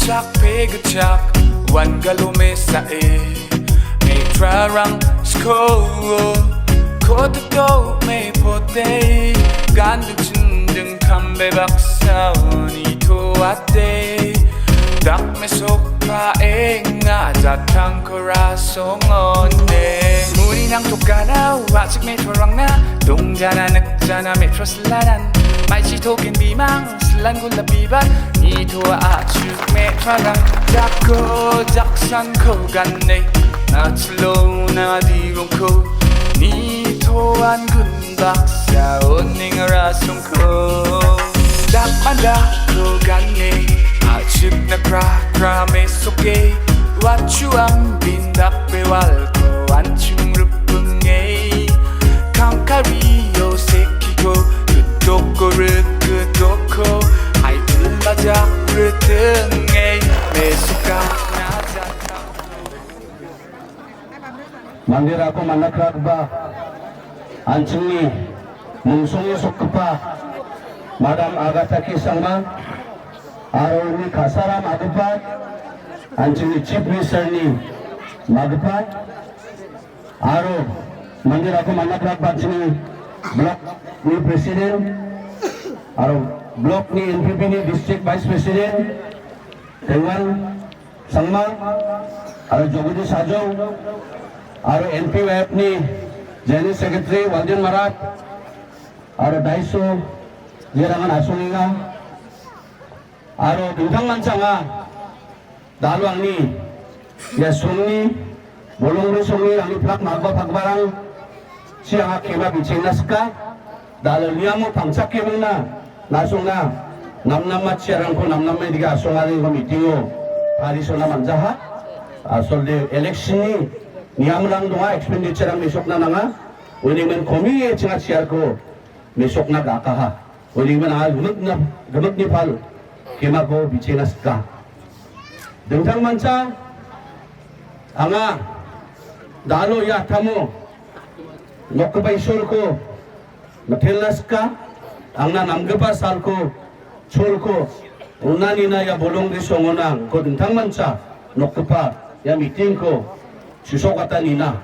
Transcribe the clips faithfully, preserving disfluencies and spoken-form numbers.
Chakpegitchak wangalo mesae, metrarang sko, kototo mepote, ganding chinding kambe baksa nitoate, dak mesokpaenga jatangkora songone. Muninang tokana, wa·chik metrarangna, dongjana nikjana metra silanan, maichi tokin bimang, Selan gula bibat, nitoa achuk me·parang. Jako jaksangko gane, nachalo nadirongko, nitoan gun baksa oning rasongko. Dakmandako gane, achuk nakra kra mesoke, wachuang bindak bewalko anchung rupunge. Kangkario sekiko, gitoko rikitoko, hai tulbajak ritinge, mesoka najaka. Manderangko man·a kragipa, an·chingni mungsonge sokgipa Madam Agatha K Sangma, aro uni ka·saram agipa, an·chingni Chief Minister-ni magipa, aro manderangko man·a kragipa an·chingni block-ni president, aro block-ni N P P-ni district vice president, Tengwan Sangma, aro Jagadish Hajong, aro N P Y F-ni General Secretary Walden Marat, aro daiso jerangan asongenga, aro dingtang mancha anga, dalo angni ia songni, bolongni songni angni plak magba pagbarang, si anga kema bichengna sika, dalo niamo pangchake mingna, nasongna, namnama chiarangko namnama dike asonganiko meeting-o, parisona manjaha, asol de election-ni niamrang donga, expenditure-rang mesokna nanga, unimen komi e chinga chiarko mesokna gakaha. Uni gimin anga gimikna, gimikni pal kemako bichengna sika. Dingtang mancha anga dalo ia tamo nokgipa Isolko mitelna sika, angna namgipa salko, cholko, unanina ia bolongri songona angko dingtang mancha nokgipa ia meeting-ko chusokata nina.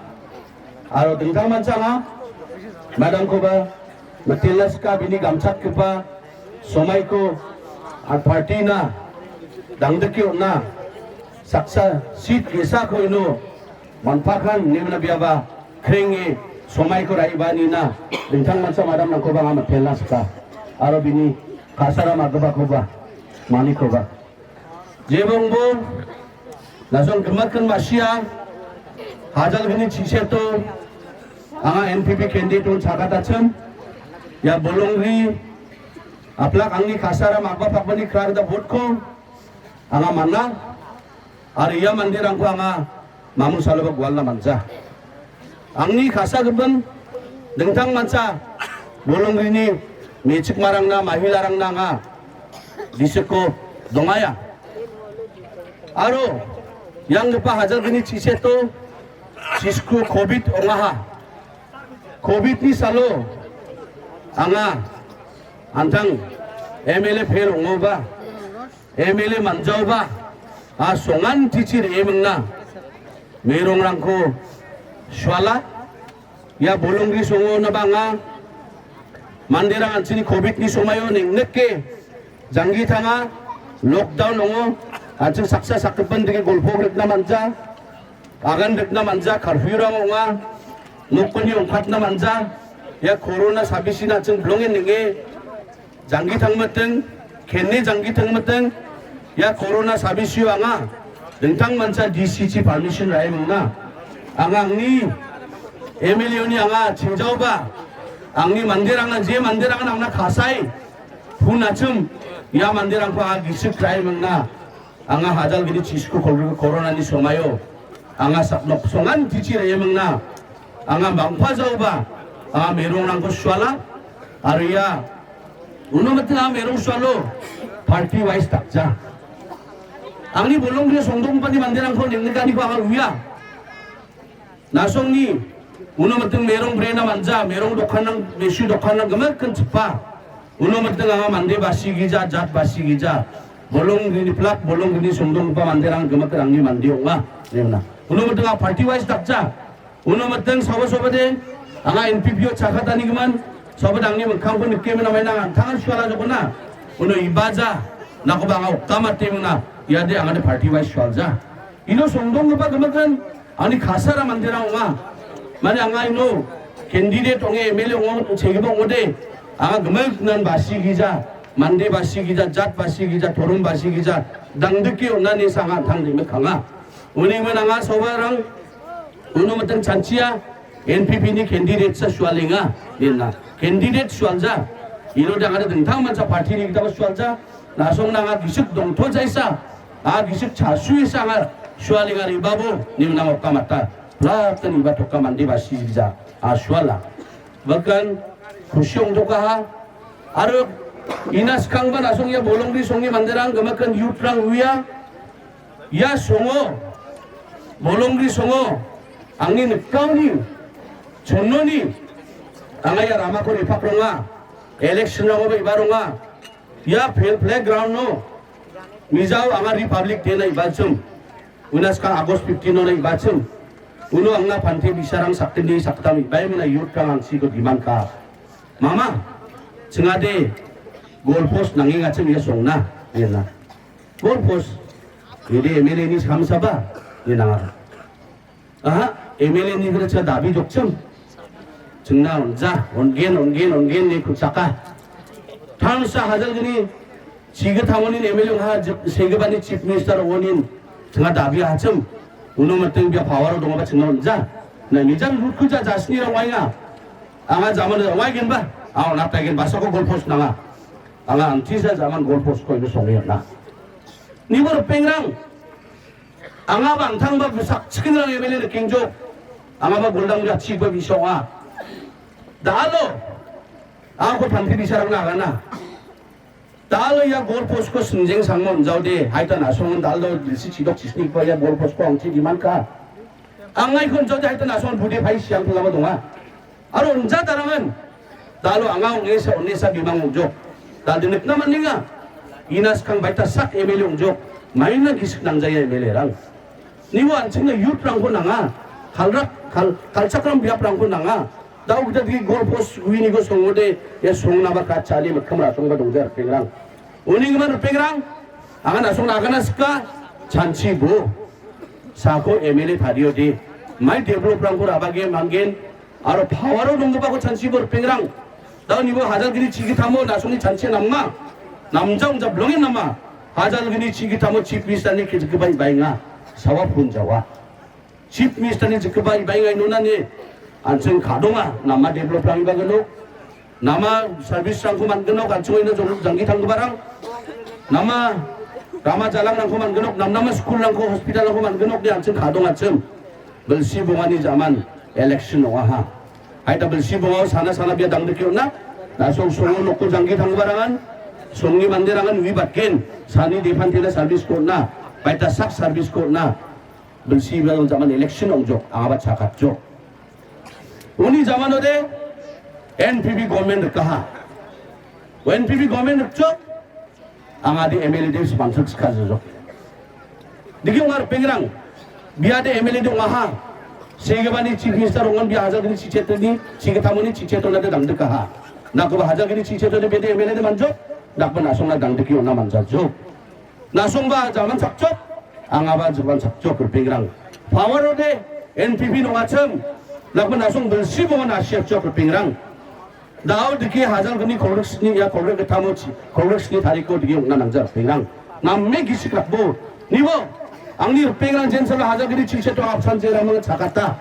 Aro dingtang mancha anga madam-koba mitelna sika bini gamchatgipa somaiko, a, party-na dangdike on·na saksa seat ge·sako ino manpakan nemna biaba krenge somaiko ra·iba nina dingtang mancha madam-rangkoba anga mitelna sika. Aro bini ka·sara magipakoba, manikoba. Jebongbo, nason gimikin ma·sia, hajal gni chiseto, anga N P P candidate-on chakatachim, ia bolongri, aplak angni ka·sara magba pakbani kra gita vote-ko, anga mana, aro ia manderangko anga mamung saloba gualna manja. Angni ka·sa gipin dingtang mancha bolongrini mechikmarangna, mahilarangna anga gisiko dongaia. Aro ianggipa hajal gni chiseto chisku covid ongaha. Covid-ni salo anga antang M L A fail ong·oba. M L A manjaoba, a songan tichi re·e mingna, merongrangko suala, ia bolongri songo naba anga, manderang an·chingni covid-ni somaio neng·nike janggi tanga, lockdown ong·o, an·ching saksa sakgipin dike golpo rikna manja, agan rikna manja, curfew-rang ong·a, nokni ongkatna manja, ia corona sabisina an·ching bilongen neng·e, janggi tangmiting, kene janggi tangmiting, ia corona sabisio anga dingtang mancha D C chi permission ra·e mingna. Anga angni M L A-oni anga chingjaoba, angni manderangna, je manderangna angna kasai, pun achim, ia manderangko anga gisik ra·e mingna. Anga hajal gni chisku kor-, corona-ni somaio, anga sak nok songan tichi re·e mingna. Anga mangpa jaoba, anga merongrangko suala, aro ia uno miting anga merong sualo, party wise dakja. Angni bolongri songdongpani manderangko neng·nikaniko anga uia. Nasongni, uno miting merong brena manja, merong dokanrang, mesu dokanrang gimikin chipa. Uno miting anga mande basi gija, jat basi gija. Bolong rini plak, bolong rini songdonggipa manderang gimikrangni mande ong·a, ine mena. Uno miting a party wise dakja. Uno miting soba sobade, anga N P P o chakatanigimin, sobade angni mikkangko nike mena maina an·tangan suala jokona. Uno ibaja, nakoba anga oktamate mena, iade angade party wise sualja. Ino songdonggipa gimikan, ani kasara manderang ong·a. Mane anga ino candidate ong·e M L A ong·a, segipa ong·ode, anga gimiknan basi gija, mande basi gija, jat basi gija, torom basi gija, dangdike on·ani sanga an·tang rimikanga. Uni gimin anga sobarang, uno miting chanchia, N P P ni candidate sa sualenga, nina. Candidate sualja, ino dangade dingtang mancha party ni gitaba sualja, nasong nanga gisik dongtojaisa, a gisik chasuisa anga sualenga ribabo, ni menang okkamata. Platan iba toka mande basi gija, a suala. Bahkan, kusi ong·tokaha, aro ina skangba nasong ia bolongri songni manderang gimikan youth rang uia, ia songo, bolongri songo, angni nikkaoni, chonnoni, anga ia ramako repakronga, election rangoba ibaronga, ia play-, playground no, mijao anga Republic Day na ibachim, unas ka August fifteen no na ibachim, uno angna pante bisarang sakdini sakdam ibaimena youth rang angsiko demand ka. Mama, chingade goal post nangengachim ia songna, ia na. Goal post. Ede M L A ni samsaba, ia nangara. Aha, M L A ni gre cha dabi jokchim. Chingna onja, ongen, ongen, ongen ni kuchaka. Tangsa hajal gini, Chigithamonin M L A ong·a, jik-, segipani Chief Minister ong·onin chingna dabi hachim. Uno miting bia power-o dongaba chingna on·ja. Na mijang rutkuja jasni rang wainga. Anga jaman waingenba. Anga on·ataigen basako goal post nanga. Anga antisa jaman goal post ko ino songe on·a. Nibo ripengrang. Anga bangtangba sakchikinrang M L A rikengjok. Anga ba goldang jachiba bisonga. Dalo. Anga ko panti bisarang nagana. Dal ia goal post ko sinjeng sangmo on·jaode, haita nasongon dal do bilsi chidok chisnikba ia goal post ko angchi demand ka. Angaiko on·jaode haita nasongon bude pai siang pelama donga. Aro on·ja darangan, dalo anga ong·esa, on·esa bimang ong·jok. Dal de nikna man·enga. Ina skang baita sak M L A ong·jok. Maina gisik nangjaia M L A rang. Nibo an·chingna youth-rangko nanga. Kalrak, kal-, kalchakram biaprangko nanga. Dao gita digi goal post uiniko songode, ia songnaba katchani mikkim ratongba dongja ripengrang. Uni gimin ripengrang, angan asongna agana sika, chanchi bo. Sako M L A tariode. Mai develop-rangko rabage manggen, aro power-o donggipako chanchi bo ripengrang. Dao nibo hajal gini chigitamo nasongni chanchi namnga. Namja ongja bilongen nama. Hajal gini chigitamo Chief Minister-ni kejikiba ibaenga. Sawa pun jawa. Chief Minister-ni jikgipa ibaenga inonani an·ching ka·donga, nama develop-rangba gnok, nama service-rangko man·gnok, an·ching ino jang-, janggi tanggiparang, nama rama jalangrangko man·gnok, namnama school-rangko, hospital-rangko man·gnok ine an·ching ka·dongachim. Bilsi bongani jaman election ong·aha. Haita bilsi bongao sana sana bia dangdike on·a, na·song songo nokko janggi tanggiparangan, songni manderangan ui batgen, sani depantena service-ko on·a, baita sak service-ko on·a. Bilsi bialo jaman election ong·jok, angaba chakatjok. Uni jamanode N P P government rikaha. N P P government rikjok, angade M L A de sponsor sikajok. Digi ong·a ripengrang, biade M L A de ong·aha. Segipani Chief Minister ong·on bia hajal gini chichetoni, chigitamoni chichetonade dangdikaha. Nakoba hajal gini chichetode biade M L A de manjok, dakba na·songna dangdike on·a manjajok. Na·songba jaman sakjok, angaba jaman sakjok ripengrang. Power-ode N P P nong·achim, dakba na·song bilsi bongan asiapjok ripengrang. Dao dike hajal gni kolgriksni ia kolgrik gittamo chi-, kolgriksni tariko dike ong·na nangja ripengrang. Name gisik rakbo. Nibo, angni ripengrang jensalo hajal gni chiseto apsan jeramang chakata.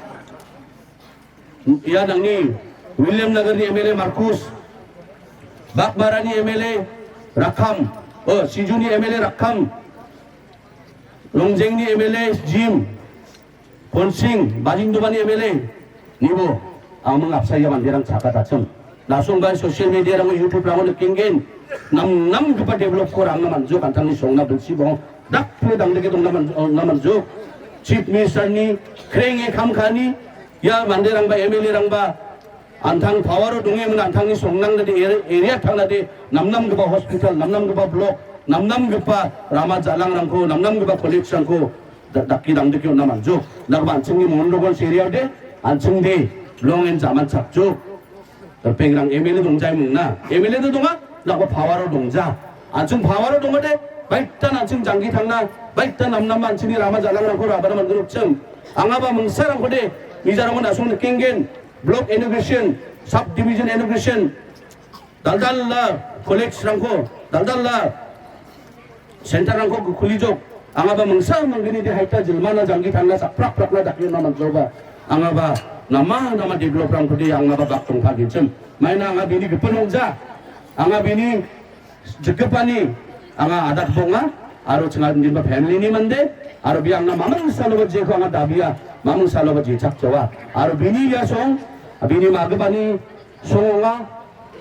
Ia nangni William Nagarni M L A Markus, Bakmarani M L A Rakkam, oh, Sijuni M L A Rakkam, Longjengni M L A Jim, Konsing, Bajingdobani M L A, nibo, amang apsa ia manderang chakatachim. Nasongba social media-rango, YouTube-rango nikenggen, nam, namgipa develop-ko rangna manjok, an·tangni songna bilsi bong, dakpre dangdike dongna man-, ongna manjok. Chief Minister-ni krenge kam ka·ani, ia manderangba, M L A-rangba, an·tang power-o donge mingna an·tangni songnangnade, area, area tangnade, namnamgipa hospital, namnamgipa block, Namnamgipa rama jalangrangko, namnamgipa college-rangko da-, dake dangdike on·a man·jok. Dakgipa an·chingni Mohan Rogols area-ode, an·chingde bilongen jaman chakjok. Ripengrang M L A dongjai mungna. M L A-de donga, dakgipa power-o dongja. An·ching power-o dongode, baitan an·ching janggi tangna, baitan namnama an·chingni rama jalangrangko rabana man·gnokchim. Angaba mingsarangkode, mijarango na·song nikenggen, block inauguration, sub-division inauguration, dal·dala college-rangko, dal·dala center-rangko kulijok, angaba mingsa minggnide haita jilmana janggi tangna saprak-prakna dake on·a man·jaoba, angaba nama nama develop-rangkode angaba bak dongpagenchim. Maina anga bini gipin ong·ja, anga bini jikgipani, anga adak bonga, aro chinga indinba family-ni mande, aro bia angna maming saloba jeko anga dabia, maming saloba jechakjawa. Aro bini ia song, bini magipani song ong·a,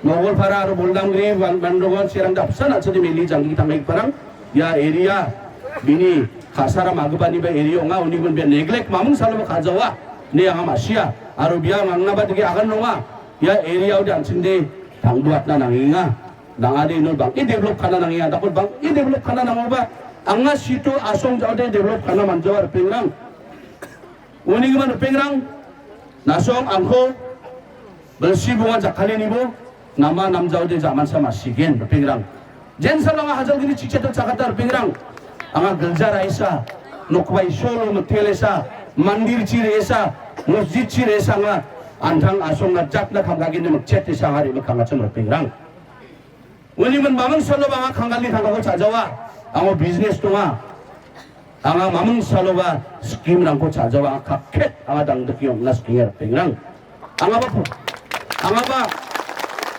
Nogolpara aro Boldamgre, Ban-, Bandrogon, Sirang dapsa na·chode meli janggi tangaigiparang, ia area, bini ka·sara magipaniba area ong·a, unigimin bia neglect maming saloba ka·jawa, ine anga ma·sia. Aro bia mangnaba dike agan ronga, ia area-ode an·chingde tangduatna nangenga. Nangade ino bang·e develop ka·na nangenga, dakon bang·e develop ka·na nangoba, anga sito asong ja·ode develop ka·na man·jawa ripengrang. Unigimin ripengrang, na·song angko bilsi bonga jakkalinibo nama namjaode jamansa masigen ripengrang. Jensalo anga hajal gni chicheto chakata ripengrang. Anga gilja ra·esa, nokbai solo mitel esa, mandirchi re·esa, mosjidchi re·esa anga an·tang asonga jakna kam·gagini mikchet esa anga re·mikkangachim ripengrang. Unigimin maming saloba anga kanggalni tangkako cha·jawa. Anga business donga. Anga maming saloba scheme-rangko cha·jawa. Anga kaket anga dangdike on·na skienga ripengrang. Angaba po-, angaba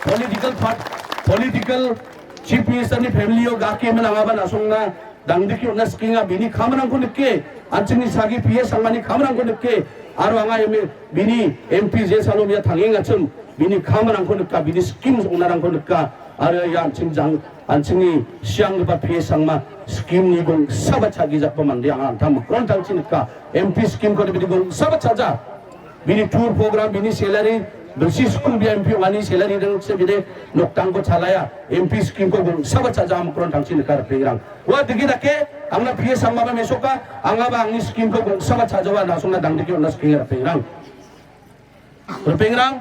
political part-, political chief minister-ni family-o ga·akemin angaba na·songna dangdike on·na skienga, bini kamrangko nike, an·chingni sagi P A Sangmani kamrangko nike, aro anga eme-, bini M P je salo bia tangengachim, bini kamrangko nika, bini schemes ong·narangko nika, aro ia an·ching jang-, an·chingni sianggipa P A Sangma scheme-ni gongsaba cha·gijakba mande anga an·tang mikron tangchi nika, M P scheme-ko bini gongsaba cha·ja. Bini tour program, bini salary, bilsi skul bia M P ong·ani salary dengse bide noktangko chalaya, M P scheme-ko gongsaba cha·ja, mikron tangchi nika ripengrang. Ua digi dake, angna P A Sangmaba mesoka, angaba angni scheme-ko gongsaba cha·jawa, na·songna dangdike on·na skienga ripengrang. Ripengrang,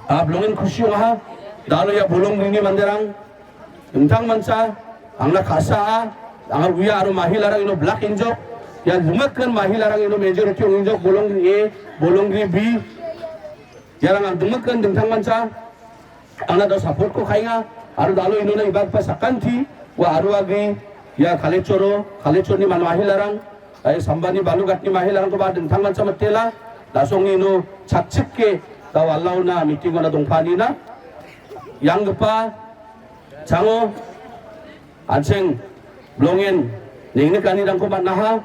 a bilongen kusi ong·aha, dalo ia Bolongrini manderang, dingtangmancha, angna ka·saa, anga uia aro mahilarang ino black injok, ia dingmikan mahilarang ino majority ong·injok, Bolongri A, Bolongri B, iarang ang dingmikan dingtangmancha, angna dao support-ko ka·enga, aro dalo inona ibagipa sakanti, ua aro agri, ia Kalechoro, Kalechorni man mahilarang, ai Sambani Balughatni mahilarangkoba dingtangmancha mitela, na·songni ino chakchike dao alaona meeting-ona dongpanina. Ianggipa chango an·ching bilongen nengnikanirangko man·aha.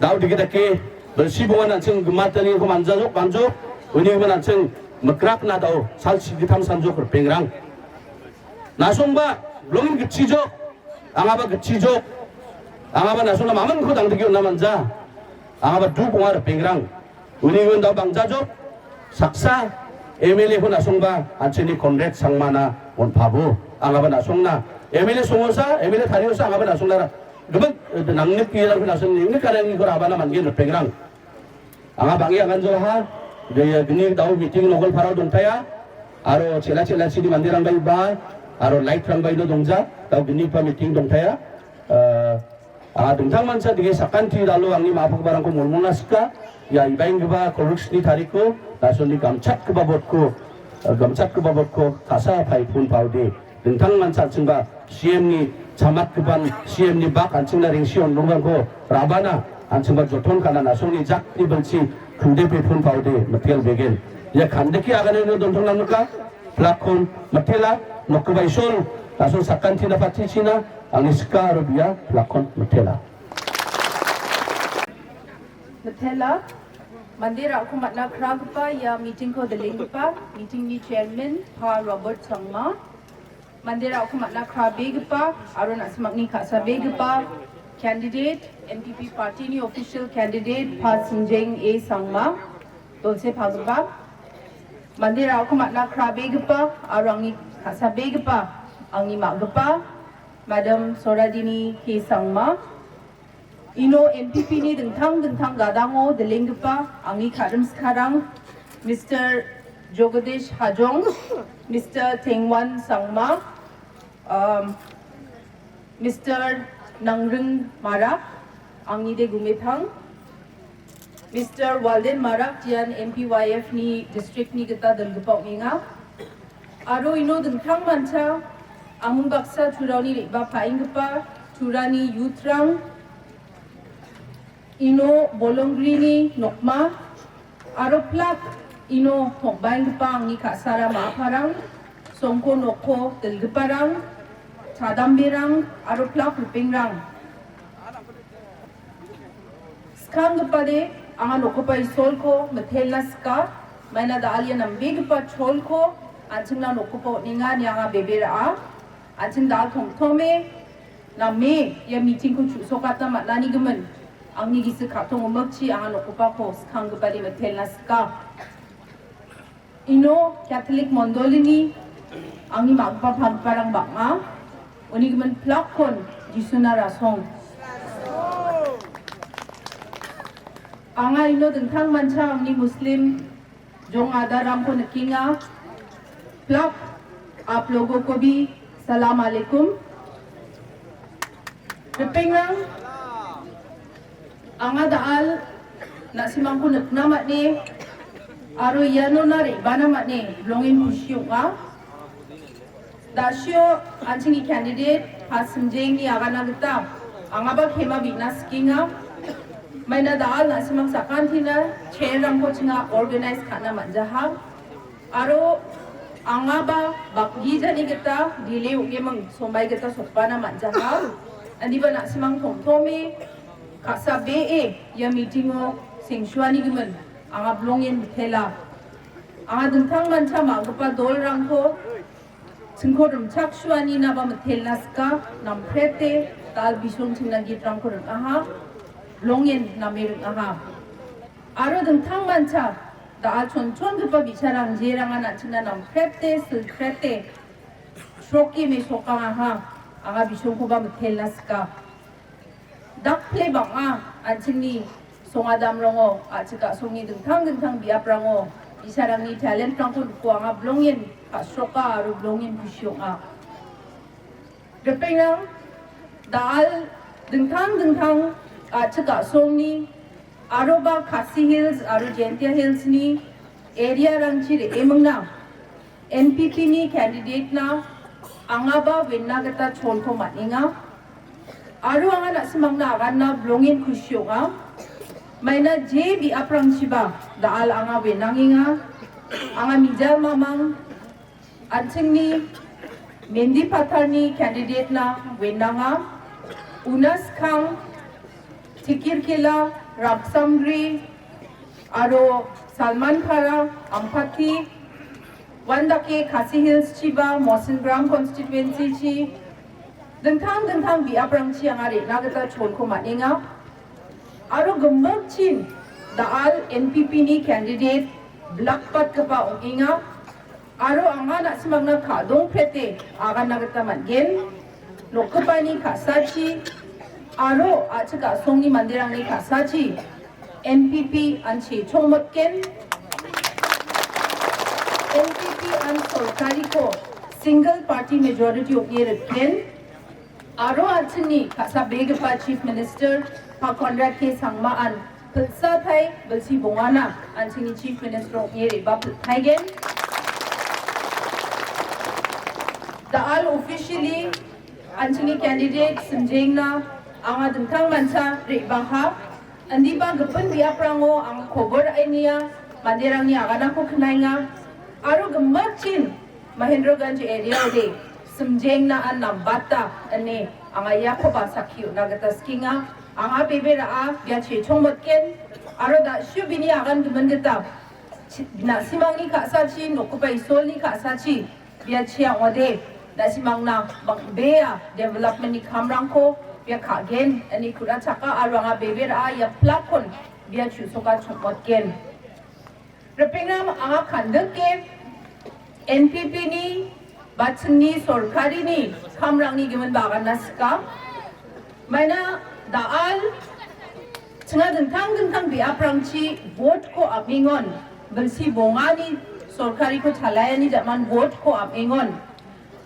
Dao digi dake bilsi bongan an·ching gimataniko manjajok manjok, unigimin an·ching mikrakna dao salchi gittam sanjok ripengrang. Na·songba bilongen gitchijok, angaba gitchijok, angaba na·songna mamingko dangdike on·na manja, angaba duk ong·a ripengrang. Uni gimin dao bangjajok, saksa M L A-ko na·songba an·chingni Conrad Sangmana on·pabo. Angaba na·songna M L A songosa, M L A tariosa, angaba na·songna ra-, gimik, eh, nangnik pirangko na·song nengnikaniko rabana man·gen ripengrang. Anga bang·e aganjoaha, ge-, gni dao meeting Nogolparao dongtaya, aro chela chela chini manderangba iba, aro light-rangba ino dongja, dao gniba meeting dongtaya. Eh, anga dingtangmancha dige sakanti dalo angni ma·a pakbarangko molmolna sika. Ia ibaenggipa kolgriksni tariko, na·songni gamchatgipa botko, eh, gamchatgipa botko ka·sa paipun paode. Dingtangmancha an·chingba C M-ni chamatgipan, C M-ni bak an·chingna rengsi on·rongko rabana, an·chingba joton ka·na na·songni jakni bilsi kunde paipun paode, mitel begen. Ia kandike aganeno dontong namnika, plakkon mitela, nokgipa Isol, na·song sakantina patichina, angni sika aro bia plakkon mitela. Mitela, mande ra·ko man·a kragipa ia meeting-ko dilenggipa meeting-ni chairman Pa Robert Sangma, mande ra·ko man·a krabegipa aro na·simangni ka·sabegipa candidate, N P P party-ni official candidate Pa Singjeng A Sangma, dolse pagipa, mande ra·ko man·a krabegipa aro angni ka·sabegipa, angni ma·gipa, Madam Soradini K Sangma, ino N P P ni dingtang dingtang gadango dilenggipa angni kadimsikarang, Mister Jagadish Hajong, Mister Tengwan Sangma, um, Mister Nangring Marak, angni de gumetang, Mister Walden Marak, ian M P Y F ni district ni gita dilgipa ong·enga. Aro ino dingtang mancha, amung baksa Turaoni re·baa paenggipa Turani youth-rang, ino Bolonggrini nokma, aro plak ino tongbaenggipa angni ka·sara ma·aparang, songko nokko dilgiparang, chadamberang, aro plak ripengrang. Skanggipade, anga nokgipa Isolko mitelna sika, maina da·al ia nambegipa cholko an·chingna nokgipa on·enga ine anga bebe ra·a. An·ching da·al tomtome name ia meetingko chu·sokatna man·anigimin, angni gisik ka·tong gimikchi anga nokgipako skanggipade mitelna sika. Ino Catholic mondolini angni ma·gipa pagiparang bang·a. Uni gimin plakkon Jisuna rasong. Anga ino dingtang mancha angni Muslim jong adarangko nikenga. Plak aplogokobi salam alaikum. Ripengrang, anga da·al na·simangko nikna man·e, aro ianona re·bana man·e, bilongen kusi ong·a. Da·sio an·chingni candidate Pasimjengni agana gita angaba kema bi·na sikenga. Maina da·al na·simang sakantina chair-rangko chinga organize ka·na man·jaha. Aro angaba bakgijani gita delay ong·eming sombai gita sokbana man·jaha. Indiba na·simang tomtome ka·sabee ia meeting-o sengsuanigimin anga bilongen mitela. Anga dingtang mancha ma·gipa dolrangko chingko rimchaksuaninaba mitelna sika, namprete dal bisong chingna gitrangko ring·aha, bilongen name ring·aha. Aro dingtang mancha da·a chonchongipa bi·sarang jerangan an·chingna namprete, silprete, sroke mesokangaha, anga bisongkoba mitelna sika. Dakple bang·a an·chingni songadamrango, a·chik a·songni dingtang dingtang biaprango bi·sarangni talent-rangko niko anga bilongen ka·sroka aro bilongen kusi ong·a. Ripengrang, da·al dingtang dingtang a·chik a·songni aroba Khasi Hills aro Jaintia Hills-ni area-rangchi re·emingna N P P-ni candidate-na angaba wenna gita cholko man·enga. Aro anga na·simangna aganna bilongen kusi ong·a. Maina je biaprangchiba da·al anga wenangenga. Anga mijal mamang an·chingni Mendi Patharni candidate-na wenanga. Una skang Tikirkila, Rapsamgri, aro Salmanpara, Ampati, uandake Khasi Hills-chiba, Mawsynram constituency-chi, dingtang dingtang biaprangchi anga re·na gita cholko man·enga. Aro gimikchin da·al N P P-ni candidate bilakbatgipa ong·enga. Aro anga na·simangna ka·dongprete aganna gita man·gen. Nokgipani ka·sachi aro a·chik a·songni manderangni ka·sachi N P P an chechongmotgen. N P P an sorkariko single party majority ong·e rikgen. Aro an·chingni ka·sabegipa Chief Minister Pa Conrad K Sangmaan pilsatai bilsi bongana an·chingni Chief Minister ong·e re·bapiltaigen. Da·al officially an·chingni candidate Simjengna anga dingtang mancha re·baha. Indiba gipin biaprango anga kobor ainia manderangni aganako knaenga. Aro gimikchin Mahendraganj area-ode Simjengna an nambata ine anga iakoba sakki on·na gita sikenga. Anga bebe ra·a bia chechongmotgen aro da·sio bini agan gimin gita chi-, na·simangni ka·sachi, nokgipa Isolni ka·sachi bia chea ong·ode, na·simangna bang·bea development-ni kamrangko bia ka·gen ine ku·rachaka aro anga bebe ra·a ia plakkon bia chu·soka chongmotgen. Ripengrang, anga kandike N P P-ni Ba chingni sorkarini kamrangni gimin ba aganna sika. Maina da·al chinga dingtang dingtang biaprangchi vote-ko am·engon, bilsi bongani sorkariko chalaiani jaman vote-ko am·engon.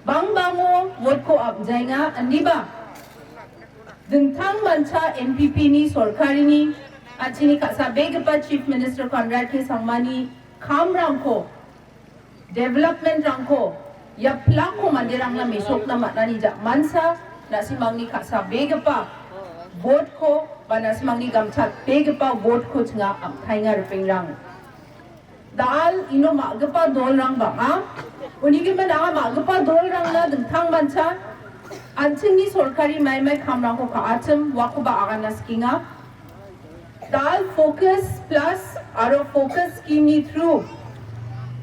Bangbango vote-ko am·jaenga, indiba dingtang mancha N P P-ni sorkarini, an·chingni ka·sabegipa Chief Minister Conrad K Sangmani kamrangko, development-rangko ia pilakko manderangna mesokna man·ani ja·mansa na·simangni ka·sabegipa vote-ko ba na·simangni gamchatbegipa vote-ko chinga am·taenga ripengrang. Da·al ino ma·gipa dolrang bang·a. Uni gimin anga ma·gipa dolrangna dingtang mancha an·chingni sorkari maimai kamrangko ka·achim uakoba aganna sikenga. Da·al Focus Plus aro Focus Scheme-ni through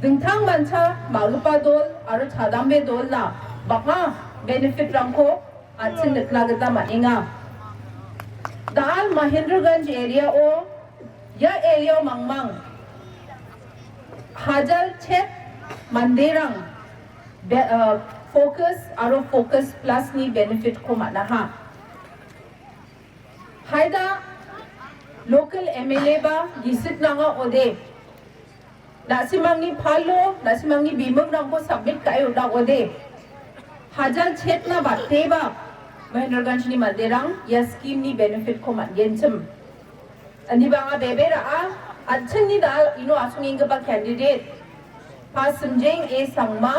dingtang mancha ma·gipa dol aro chadambe dolna bang·a benefit-rangko an·ching nikna gita man·enga. Da·al Mahendraganj area-o, ia area-o mangmang hajar chet manderang be-, uh, Focus aro Focus Plus-ni benefit-ko man·aha. Haida local M L A ba gisik nanga ode. Na·simangni palo, na·simangni bimingrangko submit ka·e on·a ode. Hajar chetna bateba Mahendraganjni manderang ia scheme-ni benefit-ko man·genchim. Indi bang·a bebe ra·a, an·chingni da·al ino asongenggipa candidate. Pasimjeng A Sangma,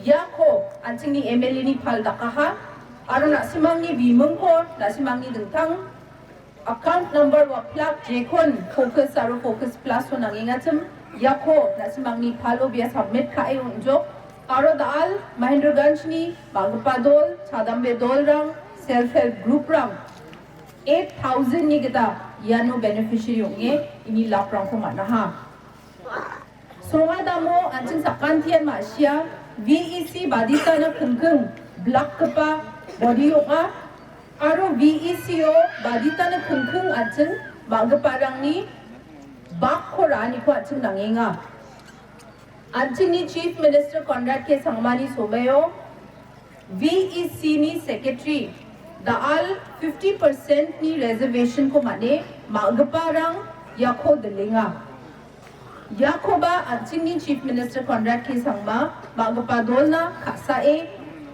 iako an·chingni M L A-ni pal dakaha, aro na·simangni bimingko, na·simangni dingtang account number wa plak jekon Focus aro Focus Plus-o nangengachim, iako na·simangni palo bia submit ka·e on·jok, aro da·al Mahendraganjni ma·gipa dol, chadambe dolrang, self help group-rang eight thousand-ni gita iano beneficiary ong·e ini laprangko man·aha. Songadamo an·ching sakantian ma·sia V E C baditana kingking blakgipa body ong·a. Aro V E C-o baditana kingking an·ching ma·giparangni bakko ra·aniko an·ching nangenga. An·chingni Chief Minister Conrad K Sangmani somao V E C-ni secretary da·al fifty percent-ni reservation-ko man·e ma·giparang iako dilenga. Iakoba an·chingni Chief Minister Conrad K Sangma ma·gipa dolna ka·sae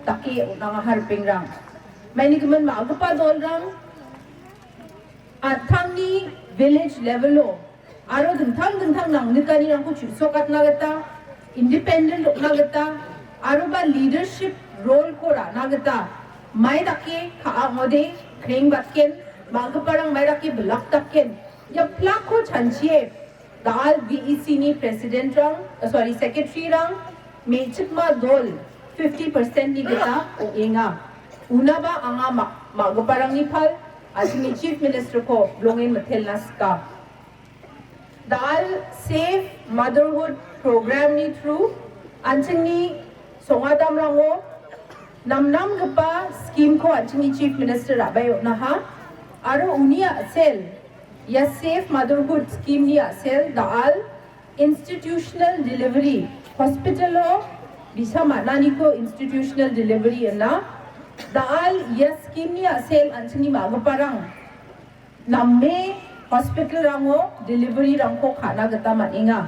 dake on·angaha ripengrang. Maini gimin ma·gipa dolrang an·tangni village level-o aro dingtang dingtang nangnikanirangko chu·sokatna gita, independent ong·na gita, aroba leadership role-ko ra·na gita, mai dake ka·angode krengbatgen, ma·giparang mai dake bilakdakgen, ia plak-ko chanchie da·al V E C-ni president-rang, eh, sorry, secretary-rang, me·chikma dol fifty percent-ni gita ong·enga. Unaba anga ma-, ma·giparangni pal, an·chingni Chief Minister-ko bilongen mitelna sika. Da·al Safe Motherhood Program-ni through an·chingni songadamrango namnamgipa scheme-ko an·chingni Chief Minister ra·bae on·aha. Aro uni a·sel, ia Safe Motherhood Scheme-ni a·sel da·al institutional delivery, hospital-o bi·sa man·aniko institutional delivery ina. Da·al ia scheme-ni a·sel an·chingni ma·giparang name hospital-rango delivery-rangko ka·na gita man·enga.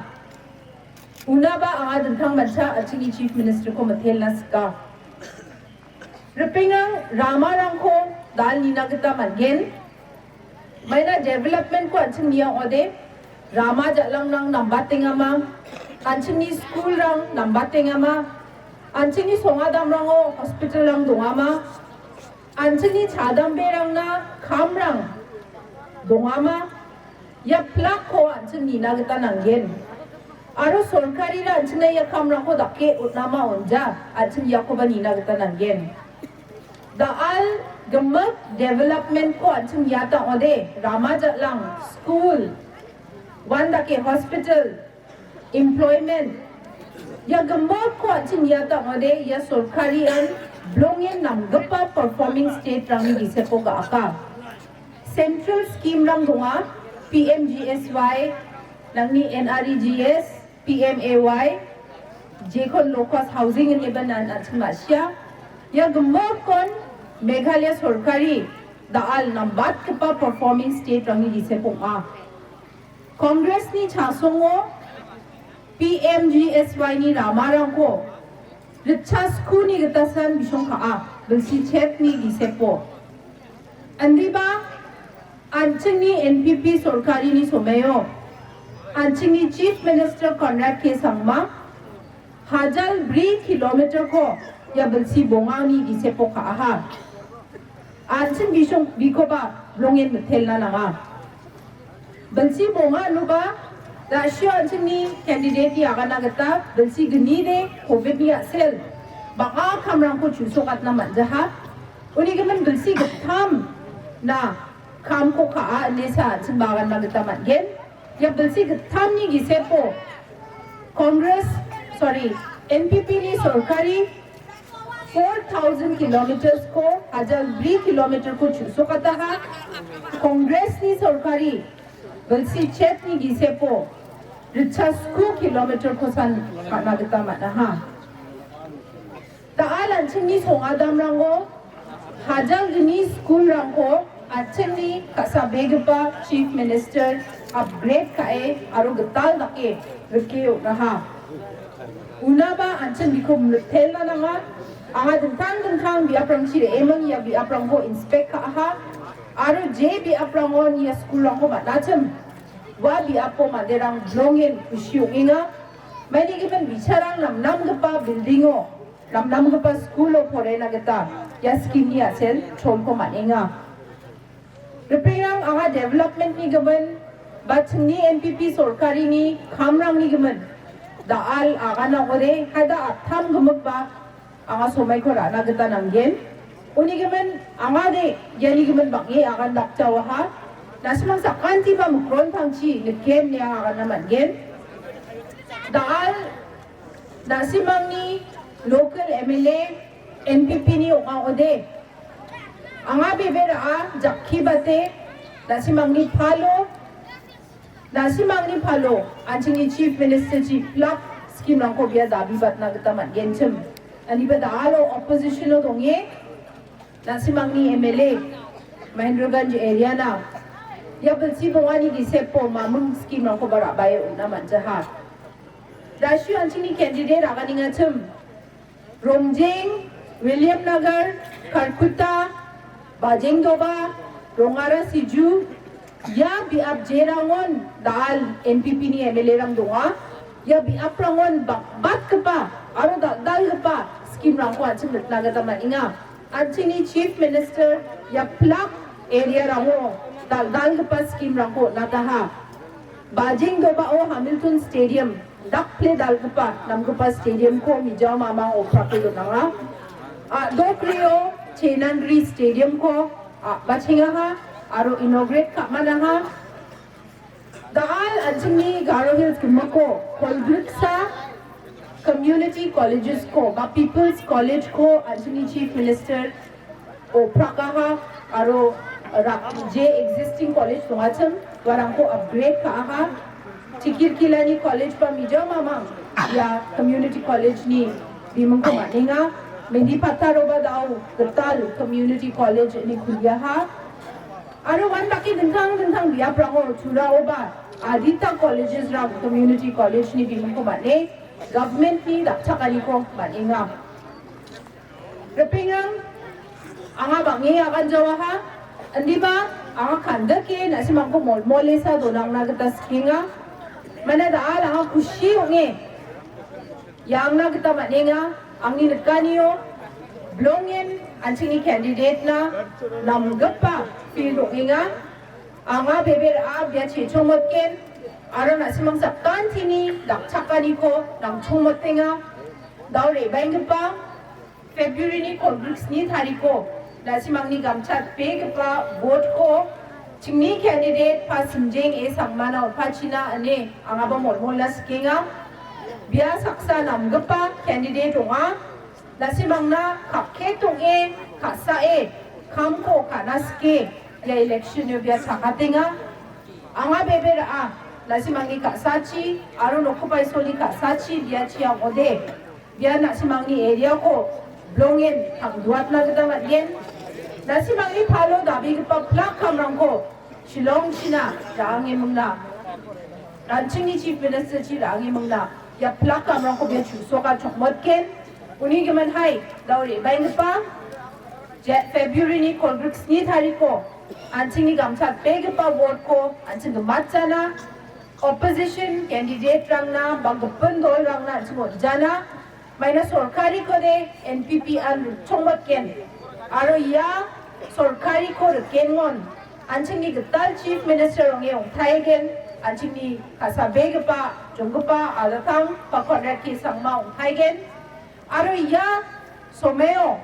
Unaba anga dingtang mancha an·chingni Chief Minister-ko mitelna sika. Ripengrang, ramarangko da·al nina gita man·gen. Maina development-ko an·ching nia ong·ode, rama ja·langrang nambatengama, an·chingni school-rang nambatengama, an·chingni songadamrango hospital-rang dongama, an·chingni chadamberangna kamrang dongama, ia plak-ko an·ching nina gita nanggen. Aro sorkarira an·chingna ia kamrangko dake on·ama on·ja, an·ching iakoba nina gita nanggen. Da·al gimik development-ko an·ching niata ong·ode, rama ja·lang, school, uandake hospital, employment. Ia gimikko an·ching niata ong·ode, ia sorkarian bilongen namgipa performing state-rangni giseko ga·aka. Central scheme-rang donga, P M G S Y, nangni N R E G S, P M A Y, Jekon low cost housing ineba nan an·ching ma·sia. Ia gimikkon Meghalaya sorkari da·al nambatgipa performing state-rangni gisep ong·a. Congress-ni chasongo P M G S Y-ni ramarangko ritcha skuni gitasan bisong ka·a, bilsi chetni gisepo. Indiba an·chingni N P P sorkarini somoio an·chingni Chief Minister Conrad K Sangma hajal bri kilometer-ko ia bilsi bongani gisepo ka·aha. An·ching bisong bikoba bilongen mitelna nanga. Bilsi bonga inoba, rasio an·chingni candidate-ni agana gita bilsi gnide covid-ni a·sel bang·a kamrangko chu·sokatna man·jaha. Uni gimin bilsi gittam na kamko ka·a ine sa an·ching ba aganna gita man·gen. Ia bilsi gittamni gisepo Congress, sorry, N P P-ni sorkari four thousand kilometers-ko, hajal bri kilometer-ko chu·sokataha. Congress-ni sorkari bilsi chetni gisepo ritcha sku kilometer-kosan ka·na gita man·aha. Da·al an·chingni songadamrango hajal gni skulrangko an·chingni ka·sabegipa Chief Minister upgrade ka·e aro gital dake rike on·aha. Unaba an·ching biko mitelna nanga. Anga dingtang dingtang biaprangchi re·eming ia biaprangko inspect ka·aha. Aro je biaprangon ia skulrangko man·achim, ua biapo manderang bilongen kusi ong·enga. Maini gimin bi·sarang namnamgipa building-o namnamgipa skulo porena gita ia scheme-ni a·sel cholko man·enga. Ripengrang, anga development-ni gimin ba chingni N P P sorkarini kamrangni gimin da·al agana ong·ode, haida attam gimikba anga somaiko ra·na gita nanggen. Uni gimin anga de iani gimin bang·e agan dakjawaha. Na·simang sakantiba mikrontangchi niken ine anga aganna man·gen. Da·al Na·simangni local M L A N P P-ni ong·a ong·ode. Anga bebe ra·a jakkibate, na·simangni palo, na·simangni palo an·chingni Chief Minister-chi pilak scheme-rangko bia dabibatna gita man·genchim. Aniba da·alo opposition-o donge, na·simangni M L A, Mahendraganj area-na, ia bilsi bongani gisepo mamung scheme-rangkoba ra·bae on·na man·jaha. Rasio an·chingni candidate aganengachim, Romjeng, Williamnagar, Kharkutta, Bajengdoba, Rongara Siju, ia biap jerangon da·al N P P-ni M L A-rang donga. Ia biaprangon bang·batgipa aro dal·dalgipa scheme-rangko an·ching nikna gita man·enga. An·chingni Chief Minister ia pilak area-rango dal·dalgipa scheme-rangko on·ataha. Bajengdobao Hamilton Stadium, dakple dal·gipa, namgipa stadium-ko mijao mamang oprake donanga. A·dokrio Chenanri Stadium-ko a-, bachengaha aro inaugurate ka·manaha. Da·al an·chingni Garo Hills gimikko kolgriksa community colleges-ko ba People's College-ko an·chingni Chief Minister oprakaha aro rak-, je existing college dongachim, uarangko upgrade ka·aha. Chikirkilani college ba mijao mamang ia community college-ni bimingko man·enga. Mendipataroba da·o gital community college ine kuliaha. Aro uandake dingtang dingtang biaprango Turaoba adita colleges-rang community college-ni bimingko man·e, government-ni dakchakaniko man·enga. Ripengrang, anga bang·e aganjawaha, indiba anga kandike na·simangko molmolesa donangna gita sikenga. Mana da·al anga kusi ong·e, iangna gita man·enga, angni nikanio, bilongen an·chingni candidate-na namgipa field ong·enga. Anga bebe ra·a bia chechongmotgen, aro na·simang sakantini dakchakaniko nangchongmotenga. Da·o re·baenggipa February-ni kolgriksni tariko, na·simangni gamchatbegipa vote-ko chingni candidate Pa Simjeng A Sangmana on·pachina ine angaba molmola sikenga. Bia saksa namgipa candidate ong·a. Na·simangna kak·e tong·e, ka·sae, kamko ka·na sike, ia election-o bia chakatenga. Anga bebe ra·a, na·simangni ka·sachi, aro nokgipa Isolni ka·sachi bia chiang ong·ode. Ia na·simangni area-ko bilongen tangduatna gita man·gen. Na·simangni palo dabegipa plak kamrangko Shillong-china ra·ange mingna. An·chingni Chief Minister-chi ra·ange mingna. Ia plak kamrangko bia chusoka chokmotgen. Uni giminhai dao re·baenggipa Je-, February-ni kolgrik sni tariko an·chingni gamchatbegipa vote-ko an·ching gimatjana. Opposition candidate-rangna ba gipin dolrangna an·ching on·jana. Maina sorkarikode N P P-an rikchongbatgen. Aro ia sorkariko rikengon an·chingni gital Chief Minister ong·e ongtaegen, an·chingni ka·sabegipa jonggipa Alatang ba Conrad K Sangma ongtaegen. Aro ia someo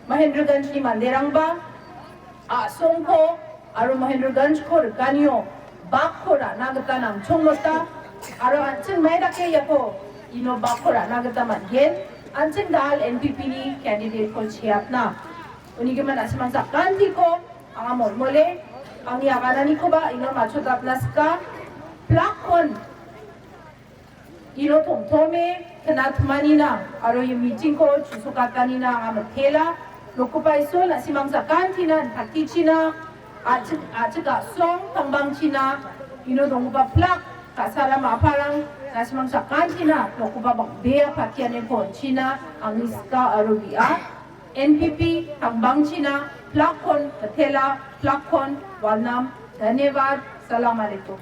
Mahendraganjni manderangba a·songko aro Mahendraganjko rikanio bakko ra·na gita nangchongmota aro an·ching mai dake iako ino bakko ra·na gita man·gen, an·ching dal N P P-ni candidate-ko cheatna. Unigimin na·simang sakantiko anga molmole, angni agananikoba ino matchotatna sika, plakkon ino tomtome knatmanina aro ia meeting-ko chusokatanina anga mitela. Nokgipa Isol, na·simang sakantina, patichina, a·chik, a·chik a·song tangbangchina, ino donggipa plak, ka·sara ma·parang, na·simang sakantina, nokgipa bang·bea patianiko on·china, angni sika aro bia. N P P tangbangchina, plakkon mitela, plakkon walnam. Dhanyavad. Salam alaikum.